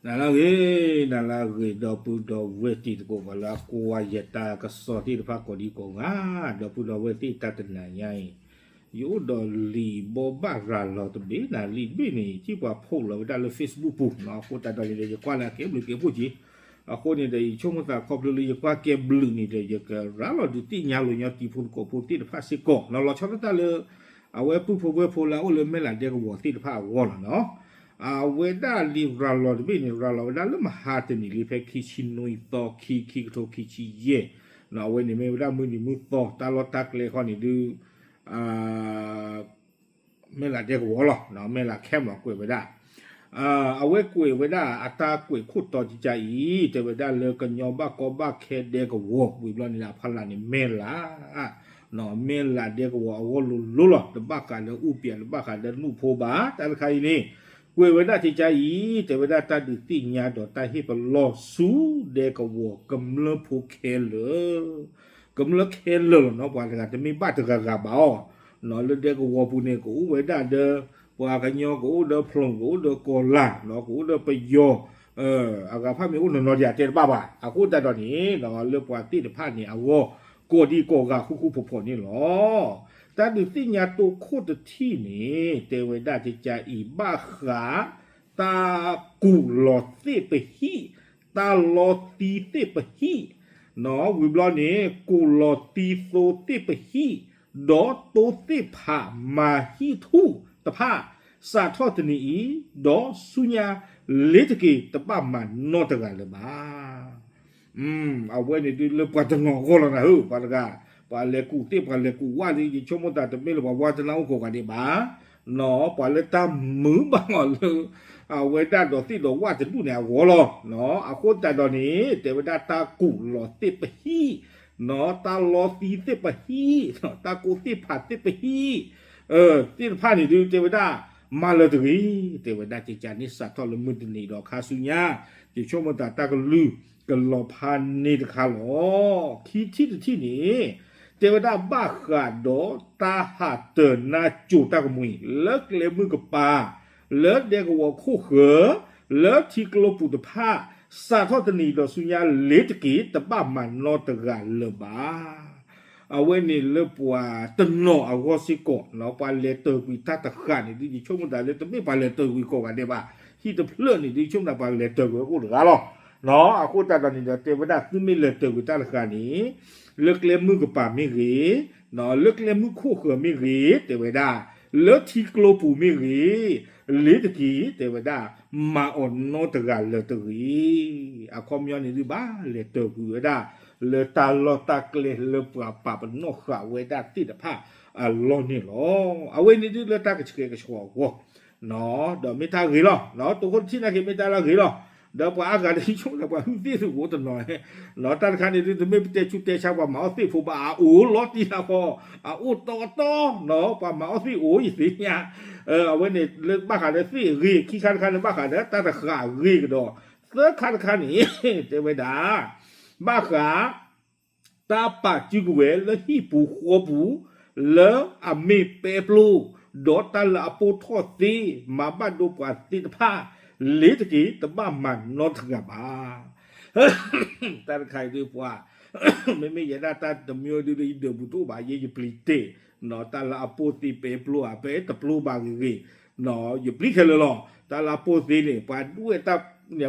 နၤလၢအဂ့ၤ, နၤလၢအဂ့ၤ ဒီပုၢ်ဒီဝဲၢ်တံၤသကိး ပှၤလၢအကွၢ်ယတၢ်ကစီၣ်သ့ၣ်တဖၣ်ကိးဒံကိးဂၤ, ဒီပုၢ်ဒီဝဲၢ်သ့ၣ်တၢ်တနၤညါအံၤ, ယအိၣ်ဒီးလံာ်ဘိးဘၣ်ရၤလီၤတဘ့ၣ်နၤ, လံာ်တဘ့ၣ်န့ၣ် ထံၣ်ပှၤဖီၣ်လီၤဝဲဒၣ်လၢ Facebook ပူၤ, အဃိသတးဒီးန့ၣ်ဒီး ယကွၢ်လၢအကဲဘျုးကဲဖှိၣ်က့ၤ, အဃိန့ၣ်ဒီး ယဆိကမိၣ်သးခီဖျိလၢယကွၢ်ကဲဘျုးန့ၣ် ဒီးယကရၤလီၤဒုးသ့ၣ်ညါလိာ်ညီတံၤဖိသကိးဖိသ့ၣ်တဖၣ်စ့ၢ်ကီး, လီၤဆီဒၣ်တၢ်လၢ အဝဲပုၢ်ဖိဝဲၢ်ဖိလၢအအိၣ်လၢမဲၢ်လးဒဲကဝီၤသ့ၣ်တဖၣ်အဂီၢ်လီၤနီၤ. အဝဲဒၣ်လံာ်ရၤလီၤတဘ့ၣ်န့ၣ် ရၤလီၤဝဲဒၣ်လၢမဟါတနံၤလံ ဖဲခံဆံနွံသီ ခံ ခံကထိခံဆံယဲၢ်, အဝဲန့ၣ်မ့ၢ်ဝဲဒၣ်မုၢ်နံၤမုၢ်သီ တၢ်လီၢ်တၢ်ကျဲခီန့ၣ်ဒုး မဲၢ်လးဒဲကဝီၤလီၤ, မဲၢ်လး camp လီၤ ကွဲးဝဲဒၣ်, အဝဲကွဲးဝဲဒၣ်အတၢ်ကွဲးခိၣ်တီကကါအံၤ တဲဝဲဒၣ်လၢကညီဘၣ်ကီဘၣ်ခဲဒဲကဝီၤ ဝံၤဘျီန့ၣ်ဒီး အဖီလာ်န့ၣ် မဲၢ်လး မဲၢ်လးဒဲကဝီၤအဂီၢ်လိၤလိၤလီၤ, တဘၣ်ဃးလၢအူပၠး တဘၣ်ဃးလၢနူၢ်ဖိဘၣ်, တၢ်တခါအံၤန့ၣ် ကွဲးဝဲဒၣ်ကကါအံၤ တဲဝဲဒၣ်တၢ်ဒုးသ့ၣ်ညါဒီးတၢ်ဟ့ၣ်ပလီၢ်ဆူဒဲကဝီၤကမျၢၢ်ဖိခဲလၢာ် ကမျၢၢ်ခဲလၢာ်လီၤနီၤ, ပှၤတဂၤတမ့ၢ်ဘၣ်တဂၤဂၤဘၣ်အီၤ, လၢဒဲကဝီၤပူၤန့ၣ် ကအိၣ်ဝဲဒၣ်ဒီး ပှၤကညီ ကအိၣ်ဒီးဖျိၣ် ကအိၣ်ဒီးကီၤလၤ ကအိၣ်ဒီးပယီၤ, အဂၤဖၣ်မ့ၢ်အိၣ်နီၤနီၤဒံး အတဲတဘၣ်ဘၣ်, အဃိသတးဒီးန့ၣ် လၢပှၤသ့ၣ်တဖၣ်န့ၣ်အဂီၢ် ကိးဒံကိးဂၤဃူဃူဖိးဖိးန့ၣ်လီၤ. တၢ်ဒုးသ့ၣ်ညါတိခိၣ်တထံၣ်န့ၣ် တဲဝဲဒၣ်ကကါအံၤ ဘၣ်ဃး တၢ်ကူၣ်လီၤသ့ၣ်ပဟံၣ်, တၢ်လီသံသ့ၣ်ပဟံၣ်, ဝံၤဘျီန့ၣ် ကူၣ်လီၤသံသိသ့ၣ်ပဟံၣ်, ဒီးသိသ့ၣ်ဖးမၤဟံၣ်ထူၣ်တဖၣ် စးထီၣ်တနံၤအံၤ ဒီးဆူညါလ့ၤတက့ၤ တဘၣ်မၤနီတဂၤလၢၤဘၣ်. အဝဲန့ၣ်ဒုးလၢပှၤတနီၤအဂီၢ်လီၤနၤဧၢ, ပှၤတဂၤ ပှၤလဲၤကူၣ်သ့ၣ် ပှၤလဲၤကူၣ်ဝၣ်လၢ ယဆိကမိၣ်သးတမ့ၢ်လၢပှၤဝါတနၢ်အိၣ်ကိးဂၤဒဲးဘၣ်, ပှၤလၢတၢ်မုာ်ဘၣ်အီၤလၢ အဝဲဒၣ်ဒီးသ့ၣ်ဒီးဝၣ်တဒူၣ်န့ၣ်အဂီၢ်လီၤ. အဃိသတးဒီးန့ၣ် တဲဝဲဒၣ်တၢ်ကူၣ်လီၤသ့ၣ်ပဟံၣ်, တၢ်လီသံသ့ၣ်ပဟံၣ်, တၢ်ကူၣ်သ့ၣ်ဖးသ့ၣ်ပဟံၣ် သ့ၣ်တဖၣ်န့ၣ်ဒုး တဲဝဲဒၣ် မၤလၢၤတဂ့ၤ, တဲဝဲဒၣ်ကကါန့ၣ် စးထီၣ်လၢမုၢ်တနံၤဒီးခါဆူညါ ယဆိကမိၣ်သးတၢ်ကလုၢ်ကလီၤဖးန့ၢ်တခါလီၤ. ခံထံၣ်တထံၣ်န့ၣ် တဲဝဲဒၣ်ဘၣ်ဃးဒီးတၢ်ဟးတၢၤနါစိၤတၢ်ကမှံၤ လၢကျဲမုၢ်ကပၤ လၢဒဲကဝီၤခိၣ်ဃၢၤ လၢထံကျိပူၤတဖၣ် စးထီၣ်တနံၤဒီးဆူညါလ့ၤတက့ၤ တဘၣ်မၤနီတဂၤလၢၤဘၣ်. အဝဲန့ၣ်လၢပှၤတနီၤအဂီၢ်စ့ၢ်ကီး ပှၤလဲၤတၢၤကွံာ်တၢ်တဃာ်န့ၣ်ဒုး ယဆိကမိၣ်သးလၢတမ့ၢ်ပှၤလဲၤတၢၤကွံာ်ကိးဂၤဒဲးဘၣ်, ဟံၣ်တဖျၢၣ်န့ၣ်ဒုး ယဆိကမိၣ်သးပှၤလဲၤတၢၤကွံာ်အိၣ်တဂၤလီၤ. အဃိသတးဒီးန့ၣ်ဒီး တဲဝဲဒၣ်သုမ့ၢ်လဲၤတၢၤကွံာ်တၢ်တဃာ်န့ၣ် လၢကျဲမုၢ်ကပၤမ့ၢ်ဂ့ၤ, လၢကျဲမုၢ်ခိၣ်ဃၢၤမ့ၢ်ဂ့ၤ, တဲဝဲဒၣ် လၢထံကျိပူၤမ့ၢ်ဂ့ၤ, လ့ၤတက့ၤ တဲဝဲဒၣ် မၤအီၤနီတဂၤလၢၤတဂ့ၤ. အခီပညီန့ၣ်ဒုးဘၣ်လဲၤတၢၤကွံာ်ဝဲဒၣ် လၢတၢ်လီၢ်တၢ်ကျဲလၢပှၤပာ်ပနီၣ်ဃာ်ဝဲဒၣ်သ့ၣ်တဖၣ်အလီၢ်န့ၣ်လီၤ. အဝဲန့ၣ်ဒုးလၢတၢ်ကဆှဲကဆှီအဂီၢ် ဒီးမ့ၢ်တၢ်ဂ့ၤလီၤ. တိခိၣ်တထံၣ်နာ်က့မ့ၢ်တၢ်လၢအဂ့ၤလီၤ. ဒီးပှၤအါဂၤဒ်ဆိကမိၣ်ဒီးပှၤဟုၣ်သ့ၣ်သုးအိၣ်တနီၤ, တၢ်တခါန့ၣ်ဒုး တမ့ၢ်ပတဲဆူးတဲဆါပှၤမၤအီၣ်သ့ၣ်ဖိဘၣ်, အအိၣ်လီၤတံၢ်လီၤကီ, အအိၣ်တီတီ, ပှၤမၤအီၣ်သ့ၣ်အိၣ်ယသ့ၣ်ညါ. အဝဲန့ၣ်လၢဘၣ်ဃးဒီးသ့ၣ်အဂ့ၤ, ခံခါတခါန့ၣ် ဘၣ်ဃးဒီးတၢ်တဃာ်အဂ့ၤကဒီး, သၢခါတခါန့ၣ် တဲဝဲဒၣ် ဘၣ်ဃး တၢ်ပာ်စုကဝဲၤလၢဟံၣ်ပူၤဃီပူၤ လၢအမ့ၢ်ပဲပျိ, ဒီးတၢ်လၢအပိၢ်ထီၣ်သ့ မၤဘၣ်ဒိပှၤသ့ၣ်တဖၣ် လ့ၤတက့ၤ တဘၣ်မၤနီတဂၤဘၣ်. တၢ်တခါအံၤဒုးပှၤ မ့မ့ၢ်ယဲဒၣ်တၢ်တမံၤဒုး ယဒၢးဘူးတအိၣ်ဘၣ်, ယဲယပျံၤတ့ၢ်, တၢ်လၢအပိၢ်သ့ပဲပျိဧါ ပဲတပျိဘၣ်ဂ့ၤဂ့ၤ, ယပျံၤခဲလၢာ်လီၤ. တၢ်လၢအပိၢ်သ့န့ၣ် ပှၤဒွဲၣ်တၢ်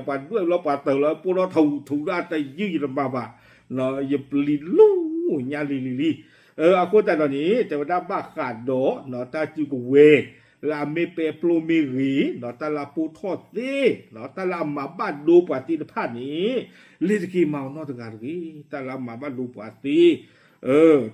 ပှၤဒွဲၣ်လီၤ ပှၤတၢၢ်လီၤ ပိၢ်ထီၣ်ထူးထူးဒၣ်တယုၢ်ယတမၤဘၣ်, ယပျံၤလီၤညါလံလံလံ. အဃိသတးဒီးန့ၣ် တဲဝဲဒၣ်ဘၣ်ဃးဒီး တၢ်စုကဝဲၤ လၢအမ့ၢ်ပဲပျိမ့ၢ်ဂ့ၤ, တၢ်လၢအပိၢ်ထီၣ်သ့, တၢ်လၢအမၤဘၣ်ဒိပှၤသ့ၣ်တဖၣ်န့ၣ် လ့ၤတက့ၤမၤအီၤနီတဂၤတဂ့ၤ, တၢ်လၢအမၤဘၣ်ဒိပှၤသ့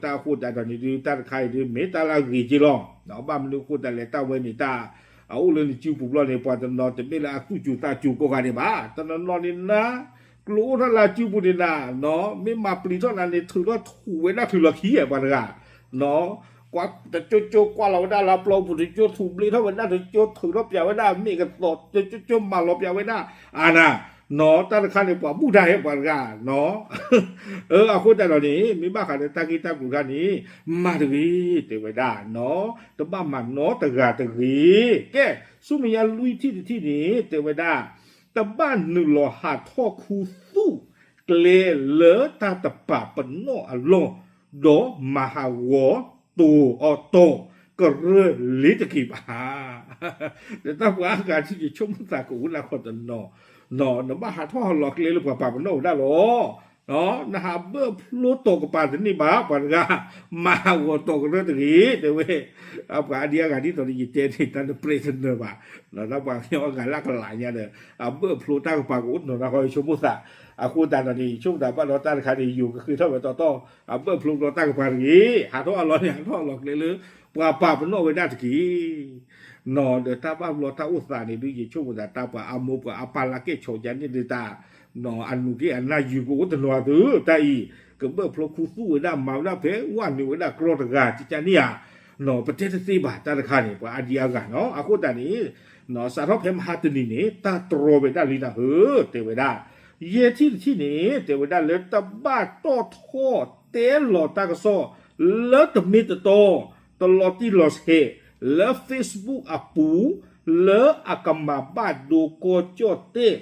တၢ်အဃိသတးဒီးန့ၣ်ဒုး တၢ်တခါအံၤဒုး မ့ၢ်တၢ်လၢအဂ့ၤက့လီၤ. ဘၣ်မနုၤအဃိသတးလဲၣ် တၢ်ဝဲန့ၣ်တၢ် အအိၣ်လၢနစုပူၤဘျီန့ၣ် ပှၤတနီၤတမ့ၢ်လၢအသူၣ်စူၤသးစူၤကိးဂၤဒဲးဘၣ်, တနီၤနီၤန့ၣ်နၤ ကျိအိၣ်ထီၣ်လၢအစုပူၤန့ၣ်နၤ, မ့ၢ်မၤပျံၤထီၣ်နၤန့ၣ် ထုးထီၣ်ထူးဝဲဒၣ်ထုးလီၤခံ ပှၤတဂၤ တကၠိကၠိကွၢ်လီၤဝဲဒၣ်လၢအပျီပူၤ တကၠိထူးဘျ့ထီၣ်ဝဲဒၣ် တကၠိထုးထီၣ်ပၠးဝဲဒၣ်အမ့ၢ်ကသီး တကၠိကၠိမၤလီၤပၠးဝဲဒၣ် အါနၤ နီၤ တၢ်တခါန့ၣ် ပှၤဘူၣ်တၢ်ဟဲပှၤတဂၤနီၤ. အဃိသတးဒီးန့ၣ် မ့ၢ်ဘၣ်ဃးဒီးတၢ်ဂ့ၢ်တၢ်ကျိၤတခါန့ၣ် မၤတဂ့ၤ တဲဝဲဒၣ်နီၤ, တဘၣ်မၤနီတဂၤတဂ့ၤ. ကဲ ဆူမဲာ်ညါလွံၢ်ထံၣ်တထံၣ်န့ၣ် တဲဝဲဒၣ် တဘၣ်နုာ်လီၤဟးထီၣ်ခူသူၣ်ကျဲလၢတၢ်တပာ်ပနီၣ်အလီၢ်, ဒီးမၤဟးဂီၤတိၢ်အီၤတီၤကရၢၢ်လ့ၤတက့ၤဘၣ်. ဒီးတၢ်ပှၤအါဂၤထံၣ်ယဆိကမိၣ်သးကအိၣ်လၢခီၣ်တနီၤ, နဘၣ်ဟးထီၣ်ဟးလီၤကျဲလၢပှၤပာ်ပနီၣ်ဝဲဒၣ်လီၤ. နဟးဘၢၣ်ဖျိတီၤကပၤတန့ၢ်ဘၣ်, ပှၤတဂၤ မၤဟးဂီၤတီၤကရၢၢ်တဂ့ၤ, တဲဝဲ ပှၤအါဒံအါဂၤဒ်သိးဒီးယတဲန့ၣ် တၢ်နပြဲးတနၢၤဘၣ်, တၢ်ပှၤကညီအဂၤလၢအကလးညါဒီး အဘၢၣ်ဖျိတၢ်ကပၤကအိၣ်တနီၤနီၤဃီ ယဆိကမိၣ်သး, အဃိသတးဒီးန့ၣ် ယဆိကမိၣ်သးဘၣ်ဒီးတၢ်တခါန့ၣ် ယိၤကဃ့ထီၣ်ဝဲတီတီ, အဘၢၣ်ဖျိဘျီတၢ်ကပၤတဂ့ၤ, ဟးထီၣ်အလီၢ်န့ၣ် ဟးထီၣ်အလီၢ်ကျဲလၢ ပှၤပာ်ပနီၣ်ဝဲဒၣ်တက့ၢ်. နီၢ်ဒီးတၢ်ဘၣ်ဘျီတၢ်အိၣ်သးန့ၣ်ဒုး ယဆိကမိၣ်သးတၢ်ပှၤအါမိၢ်ပှၤအါပၢ်လၢကဲၣ်ဆိးယါန့ၣ်ဒုးတၢ် နီၢ်အနုာ်က့အနၢ်ယုာ်ကအိၣ်တနီၤအသိး တၢ်အံၤ ကဘၢၣ်ဖျိခူသူၣ်ဝဲဒၣ် မၤဝဲဒၣ်ဖဲ ဝဲနုာ်ဝဲဒၣ်ကြီတဂၤ ကကန့ၣ်ဧါ, နီၢ်ပတဲတသ့ဘၣ်တၢ်တခါန့ၣ် ပှၤအါဒံအါဂၤနီၢ်. အဃိသတးန့ၣ် နီၢ်စးထီၣ်ဖဲမဟါတနံၤန့ၣ် တၢ်တြီဝဲဒၣ်လံနၤဧၢ တဲဝဲဒၣ် ယဲၢ်ထံၣ်တထံၣ်န့ၣ် တဲဝဲဒၣ်လၢတဘၣ်တီၣ်ထီၣ်တဲလီၤတၢ်ကစီၣ် လၢတမ့ၢ်တတီ တလီၤတံၢ်လီၤဆဲး လၢ Facebook အပူၤ လၢအကမၤဘၣ်ဒိကီၢ်ကၠီၣ်တဲၣ်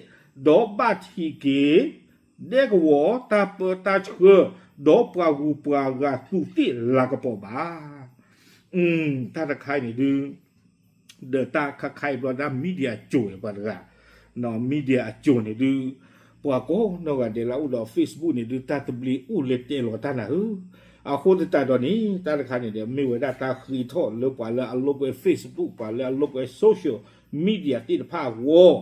ဒီးဘၣ်ထံးက့ၤ ဒဲကဝီၤ တၢ်ပၢတၢ်ဆှၢ ဒီးပှၤဂုၤပှၤဂၤသူးသ့ၣ်လၤကပီၤဘၣ်. တၢ်တခါအံၤန့ၣ်ဒုး ဒီးတၢ်ခါခါအံၤဘျီဒၣ် media အကိၤပှၤတဂၤ နီၢ် media အကိၤန့ၣ်ဒုး ပှၤကိးနီၢ်ဂၤဒဲးလၢအအိၣ်ဒီး Facebook န့ၣ်ဒုး တၢ်သဘျ့အိၣ်လၢတဲလီၤတၢ်နၤဧၢ. အဃိသတးဒီးန့ၣ် တၢ်တခါန့ၣ်ဒီး မ့ၢ်ဝဲဒၣ်တၢ်ဃ့ထီၣ်လၢပှၤလၢအလိာ်ကွဲ Facebook ပှၤလၢအလိာ်ကွဲ social media သ့ၣ်တဖၣ်အဂီၢ်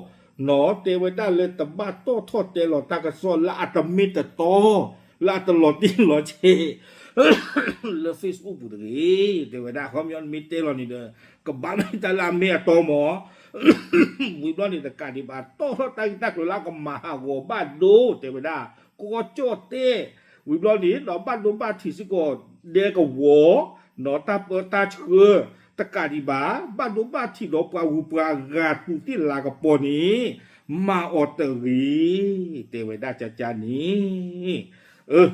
နီၢ် တဲဝဲဒၣ်လၢတဘၣ်တီၣ်ထီၣ်တဲလီၤတၢ်ကစီၣ်လၢအတမ့ၢ်တတီ လၢအတလီၤတံၢ်လီၤဆဲး လၢ Facebook ပူၤတဂ့ၤ. တဲဝဲဒၣ် ခီပညီနမ့ၢ်တဲလီၤန့ၣ်ဒီး ကဘၣ်မ့ၢ်တၢ်လၢအမ့ၢ်အတီမး ဝံၤဘျီန့ၣ်တကးဒံးဘၣ် တီၣ်ထီၣ်တၢ်ဂ့ၢ်တၢ်ကျိၤလၢအကမၤဟးဂီၤဘၣ်ဒိ တဲဝဲဒၣ် ကီၢ်ကၠီၣ်တဲၣ် ဝံၤဘျီန့ၣ် ဒီးဘၣ်ဒိဘၣ်ထံးစ့ၢ်ကီး ဒဲကဝီၤ နီၢ် တၢ်ပၢတၢ်ဆှၢ တကးဒံးဘၣ် ဘၣ်ဒိဘၣ်ထံးဒီးပှၤဂုၤပှၤဂၤသူးသ့ၣ်လၤကပီၤန့ၣ် မၤအီၤတဂ့ၤ တဲဝဲဒၣ်ကကန့ၣ်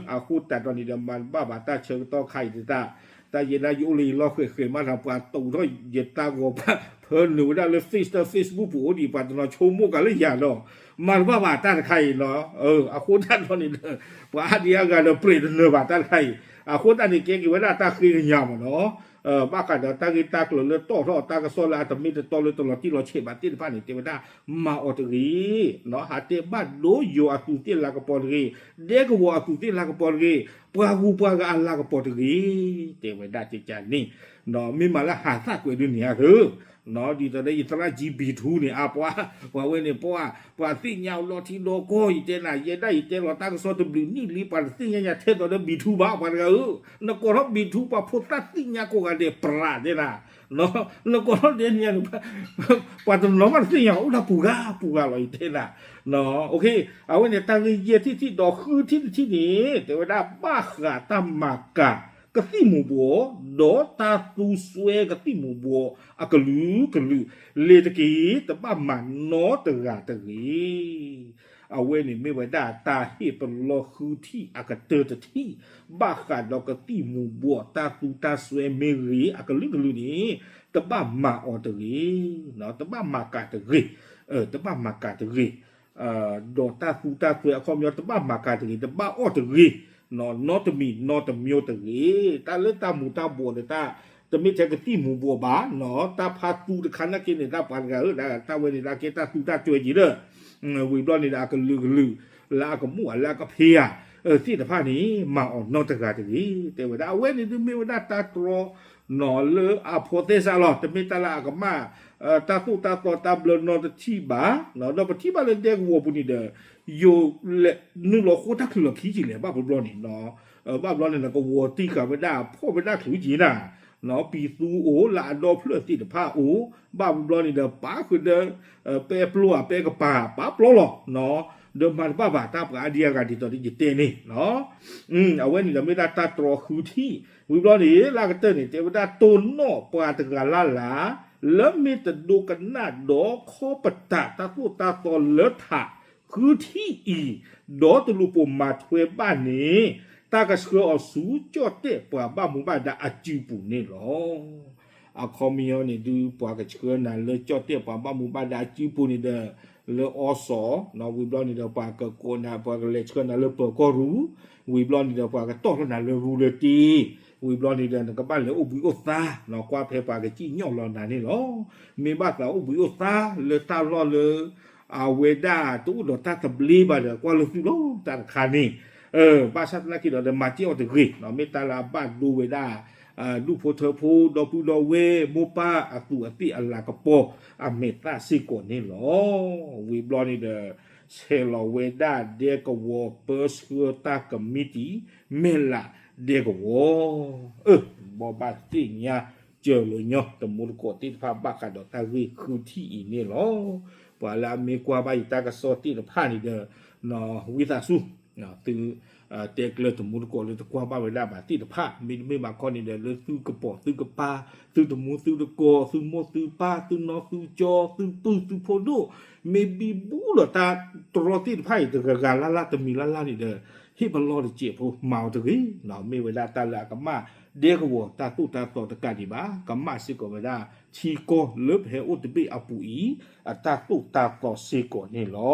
အဃိသတးဒီးန့ၣ်ဒီး မၤတဘၣ်ဘၣ်တၢ်ဆၢကတီၢ်ခါအံၤတၢ် တၢ်ယဲဒၣ်ယအိၣ်လၢယလီၢ်ဃဲၤဃဲၤမးဒီး ပှၤတိာ်ထီၣ်ယတၢ်ဂီၤ ဖၢနုာ်ဝဲဒၣ်လၢ Face တၢ် Facebook ပူၤအိၣ်ဒံး ပှၤတနီၤဆိကမိၣ်ကၤလၢယၤဒီး မၤတဘၣ်ဘၣ်တၢ်တခါအံၤနီၢ်. အဃိသတးဒီးန့ၣ်ဒီး ပှၤအါဒံအါဂၤဒီးပြဲးတနၢၤဘၣ်တၢ်တခါအံၤ အဃိသတးန့ၣ် ကဲက့ၤဝဲဒၣ်တၢ်ဃ့ကညးမးနီၢ် ဘၣ်ဃးဒီးတၢ်ဂ့ၢ်တၢ်ကျိၤလၢတီၣ်ထီၣ်တၢ်ကစီၣ်လၢအတမ့ၢ်တတီလၢတလီၤတံၢ်လီၤဆဲးဘၣ်သ့ၣ်တဖၣ်န့ၣ် တဲဝဲဒၣ် မၤအီၤတဂ့ၤ နီၢ် ဟးတဲဘၣ်ဒိယိၤအသူးသ့ၣ်လၤကပီၤတဂ့ၤ ဒဲကဝီၤအသူးသ့ၣ်လၤကပီၤတဂ့ၤ ပှၤဂုၤပှၤဂၤအလၤကပီၤတဂ့ၤ တဲဝဲဒၣ်ကကန့ၣ် မ့ၢ်မးလၢဟးသကွဲးဒုးန့ၣ်ဧါသၢ ဒ်သိးဒီးယသရၣ်ကၠံ B two န့ၣ် အပှၤ ပှၤဝဲန့ၣ် ပှၤ ပှၤသ့ၣ်ညါအီၤလီၤထံလီၤကီၢ် ယတဲနၤ ယဲဒၣ်ယတဲလီၤတၢ်ကစီၣ်တဘျုးနံၣ်လံ ပှၤတသ့ၣ်ညါယၤထဲသိးဒီး B two ဘၣ် ပှၤတဂၤဧၢ, နကိးထီၣ် B two ပှၤဖိသၣ်သ့ၣ်ညါကိးဂၤဒဲး ပြးတဲနၤ နကိးထီၣ်ဒဲန့ၣ် ပှၤတနီၤမးတသ့ၣ်ညါ အိၣ်ဒၣ်ပူၤဂၤပူၤဂၤလီၤ ယတဲနၤ အဝဲန့ၣ် တၢ်ဂ့ၢ်ယဲၢ်ထံၣ်တထံၣ်ဒီးဃုထံၣ်တထံၣ်န့ၣ် တဲဝဲဒၣ်ဘၣ်ဃးတၢ်မၤကၤကသံၣ်မူၤဘှီး ဒီးတၢ်သူစွဲကသံၣ်မူၤဘှီးအကလုာ်ကလုာ် လ့ၤတက့ၢ် တဘၣ်မၤနီတဂၤတဂ့ၤ. အဝဲန့ၣ်မ့ၢ်ဝဲဒၣ်တၢ်ဟ့ၣ်ပလီၢ်ဃုထံၣ်အကတၢၢ်တထံၣ် ဘၣ်ဃးဒီးကသံၣ်မူၤဘှီးတၢ်သူတၢ်စွဲမ့ၢ်ဂ့ၤ အကလုာ်ကလုာ်န့ၣ် တဘၣ်မၤအီၤတဂ့ၤ, တဘၣ်မၤကၤတဂ့ၤ, တဘၣ်မၤကၤတဂ့ၤ ဒီးတၢ်သူတၢ်စွဲအခီပညီ တဘၣ်မၤကၤတဂ့ၤ, တဘၣ်အီၣ်တဂ့ၤ, နီတမံၤနီတမံၤတဂ့ၤ. တၢ်လၢတၢ်မူၤတၢ်ဘှီးဒီးတၢ် တမ့ၢ်ထဲကသံၣ်မူၤဘှီးဘၣ်, တၢ်ဖးသူတခါနာ်က့န့ၣ် တၢ်ပှၤတဂၤဧၢ, တၢ်ဝဲန့ၣ် တၢ်ကဲတၢ်သူတၢ်စွဲက့ၤဒီး ဝံၤဘျီန့ၣ်ဒီး အကလုာ်ကလုာ် လၢအကမူၣ်ဧါ လၢအကဖံးဧါ သ့ၣ်တဖၣ်န့ၣ် မၤအီၤနီတဂၤတဂ့ၤ တဲဝဲဒၣ်. အဝဲန့ၣ်ဒုးမ့ၢ်ဝဲဒၣ်တၢ်တြီ လၢအဖိးသဲစးလီၤ. တမ့ၢ်တၢ်လၢအကမၣ် တၢ်သိၣ်တၢ်သီတၢ်ဘျၢနီတထံၣ်ဘၣ်. ဒီးပထံၣ်ဘၣ်လၢဒဲကဝီၤပူၤန့ၣ်ဒီး ယိၤလဲၤနုာ်လီၤဃိတၢ်ချုးလီၢ်ခံက့ၤလဲၣ် ဘၣ်ဘျီဘျီန့ၣ်, ဘၣ်ဘျီန့ၣ်ဒီး ကဝီၤတံၢ်ဃာ်ဝဲဒၣ် ဖီၣ်ဝဲဒၣ်ချုးက့ၤနၤ, ပံၤသူအိၣ် လၢအဒီဖျၢၣ်သ့ၣ်တဖၣ်အိၣ်, ဘၣ်ဘျီဘျီန့ၣ်ဒီး ပာ်ဃုာ်ဒီး ပဲပျိဧါ ပဲကပၤ ပာ်ပျီလီၤ. ဒီးမၤတဘၣ်ဘၣ်တၢ်ပှၤအါဒံအါဂၤဒ်သိးဒီးယတဲန့ၣ် အဝဲန့ၣ်ဒီးမ့ၢ်ဒၣ်တၢ်တြီဃုထံၣ်. ဝံၤဘျီန့ၣ် လၢအကတၢၢ်န့ၣ် တဲဝဲဒၣ်တိၢ်နီၣ်ပှၤတဂၤလၢ်လၢ် လၢမ့ၢ်တဒိကနၣ်ဒီးခီပတာ်တၢ်သိၣ်တၢ်သီလၢထးဃုထံၣ်အံၤ ဒီးတလူၤပိာ်မၤထွဲဘၣ်န့ၣ် တၢ်ကဆှၢအီၤဆူကၠီၣ်တဲၣ်ပှၤဘၣ်မူဘၣ်ဒါအစုပူၤန့ၣ်လီၤ. အခီပညီန့ၣ်ဒုး ပှၤကဆှၢနၤလၢကၠီၣ်တဲၣ်ပှၤဘၣ်မူဘၣ်ဒါအစုပူၤန့ၣ်ဒီး လၢအီစီၣ်, ဝံၤဘျီန့ၣ်ဒီး ပှၤကကိးနၤ ပှၤကလဲၤဆှၢနၤလၢပၢၤကီၢ်ရူၢ်, ဝံၤဘျီန့ၣ်ဒီး ပှၤကတီၢ်ထီၣ်နၤလၢရူလၢတ့, ဝံၤဘျီန့ၣ်ဒီး နကဘၣ်လဲၤအိၣ်ဘှံးအိၣ်သါ, ကွၢ်ဖဲပှၤကစံၣ်ညီၣ်လီၤနၤန့ၣ်လီၤ. မ့ၢ်ဘၣ်သးအိၣ်ဘှံးအိၣ်သါလၢတၢ်လီၢ်လၢ အဝဲဒၣ်တအိၣ်ဒီးတၢ်သဘျ့ဘၣ်ဒီး ကွၢ်လၢသုလီၤ တၢ်တခါန့ၣ်, ဘၣ်ဆၣ်သနာ်က့ဒီး မၤစ့ၢ်အီၤတဂ့ၤ, မ့ၢ်တၢ်လၢအဘၣ်ဒိဝဲဒၣ် ဒူၣ်ဖိထၢဖိ ဒီပုၢ်ဒီဝဲၢ် မိၢ်ပၢ်အသူးအသ့ၣ်အလၤကပီၤ အမဲာ်သၣ်စ့ၢ်ကီးန့ၣ်လီၤ. ဝံၤဘျီန့ၣ်ဒီး ဆဲးလီၤဝဲဒၣ်ဒဲကဝီၤ ပၢဆှၢတၢ်ကမံးတံာ် မဲၢ်လးဒဲကဝီၤ, ဘိးဘၣ်သ့ၣ်ညါစၢၤလီၤညီ တမူတကိးသ့ၣ်တဖၣ် ဘၣ်ဃးဒီးတၢ်ဂ့ၢ်ဃုထံၣ်အံၤန့ၣ်လီၤ. ပှၤလၢအမ့ၢ်ကွၢ်ဘၣ်ယတၢ်ကစီၣ်သ့ၣ်တဖၣ်န့ၣ်ဒီး ဝံသးစူၤ သု တဲကျၢၤတမူတကိးလၢတကွၢ်ဘၣ်ဝဲဒၣ်ဘၣ်သ့ၣ်တဖၣ်, မ့တမ့ၢ်ဘၣ်ခီန့ၣ်ဒီး လၢသုကပိာ်သုကပၤ, သုတမူသုတကိး, သုမိၢ်သုပၢ်, သုနီသုပၢ်, သုသုးဖိဒိၣ်, မ့ၢ်ဘံဘူလီၤတၢ်တြီသ့ၣ်တဖၣ်အံၤ တဂၤဂၤလၢ်လၢ် တမံၤလၢ်လၢ်န့ၣ်ဒီး ဟ့ၣ်ပလီၢ်တစဲးဖိ မၤအီၤတဂ့ၤ, မ့ၢ်ဝဲဒၣ်တၢ်လၢအကမၣ်ဒဲကဝီၤတၢ်သိၣ်တၢ်သီတကးဒံးဘၣ်, ကမၣ်စ့ၢ်ကီးဝဲဒၣ် ထံကီၢ်လၢပဟဲအိၣ်တဘ့ၣ်အပူၤအံၤ အတၢ်သိၣ်တၢ်သီစ့ၢ်ကီးန့ၣ်လီ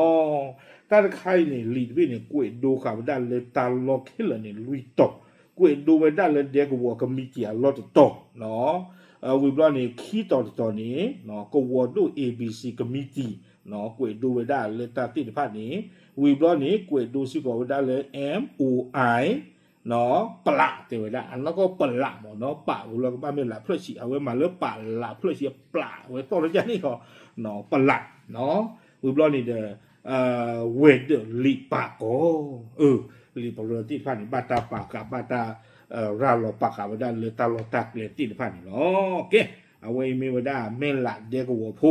ၤ. တၢ်တခါအံၤန့ၣ် လံာ်တဘ့ၣ်န့ၣ် ကွဲးဒိဃာ်ဝဲဒၣ်လၢတၢ်လီၢ်ခဲလၢာ်န့ၣ် လွံၢ်တီၤ, ကွဲးဒိဝဲဒၣ်လၢဒဲကဝီၤကမံးတံာ်အလီၢ်တတီၤ, ဝံၤဘျီန့ၣ် ခံတီၤတတီၤန့ၣ် ကဝီၤဒိၣ် A B C ကမံးတံာ်, ကွဲးဒိဝဲဒၣ်လၢတၢ်သ့ၣ်တဖၣ်န့ၣ်, ဝံၤဘျီန့ၣ် ကွဲးဒိစ့ၢ်ကီးဝဲဒၣ်လၢ M O I ပလး တဲဝဲဒၣ် အနီၢ်ကီၢ်ပလးမ့ၢ်နီၤ, ပလးဝံၤလီၤကဘၣ်မ့ၢ်လးဖျၢၣ်ဆံး အဝဲမၤလၢပလးဖျၢၣ်ဆံး ပလးဝဲသီၣ်လၢယၤန့ၣ်လီၤ, ပလး, ဝံၤဘျီန့ၣ်ဒီး ဝဲၤဒၢးလံာ်ပာ်ကီၤ, လံာ်ပရၢသ့ၣ်တဖၣ်န့ၣ် ဘၣ်တၢ်ပာ်ဃာ် ဘၣ်တၢ်ရၤလီၤပာ်ဃာ်ဝဲဒၣ်လၢတၢ်လီၢ်တၢ်ကျဲသ့ၣ်တဖၣ်န့ၣ်လီၤ. ကဲ, အဝဲအံၤမ့ၢ်ဝဲဒၣ်မဲၢ်လးဒဲကဝီၤဖိ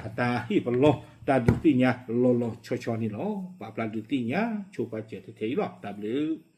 အတၢ်ဟ့ၣ်ပလီၢ်တၢ်ဒုးသ့ၣ်ညါလီၤလီၤဆီဆီန့ၣ်လီၤ. ပာ်ဖျါဒုးသ့ၣ်ညါဆိပာ်စၢၤထဲထဲအံၤလီၤ. တၢ်ဘျုး